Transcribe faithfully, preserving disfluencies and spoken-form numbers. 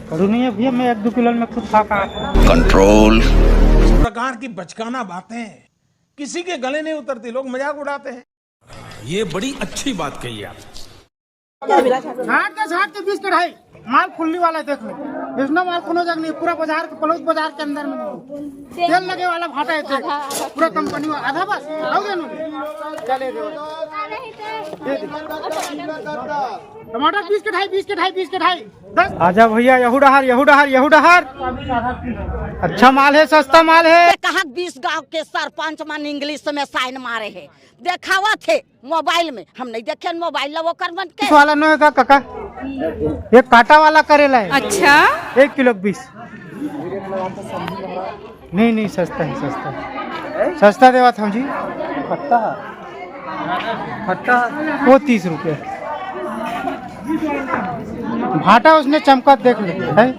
करू नहीं है भैया, मैं एक दो किलो में खुद खा खा। Control। इस प्रकार की बचकाना बातें किसी के गले नहीं उतरती, लोग मजाक उड़ाते हैं। ये बड़ी अच्छी बात कही आप। छाट के, छाट के बीस कढ़ाई माल खुल्ली वाला देख लो। इसमें माल कोनो जगह नहीं, पूरा बाजार के, पलौद बाजार के अंदर में तेल लगे वाला भाटा है तेल। पूरा कंपनी वाला आधा बस। आओ देनु। चले दे। दे दे। टमाटर बीस के ढाई, बीस के ढाई, बीस के ढाई। दस। आजा भैया, यहू डहार, यहू डहार, यहू डहार। अच्छा माल है, सस्ता माल है। कहाँ बीस गांव के सरपंच मन इंग्लिश में साइन मारे है, देखावत है मोबाइल में, हम नहीं देखे मोबाइल ला ओकर मन के। इस वाला नो का काका, एक काटा वाला करेला है। अच्छा। एक किलो बीस। नहीं, नहीं, सस्ता है, सस्ता है। सस्ता देवा था जी। खट्टा है। खट्टा है। वो तीस रुपये। भाटा उसने चमका देख लेते हैं।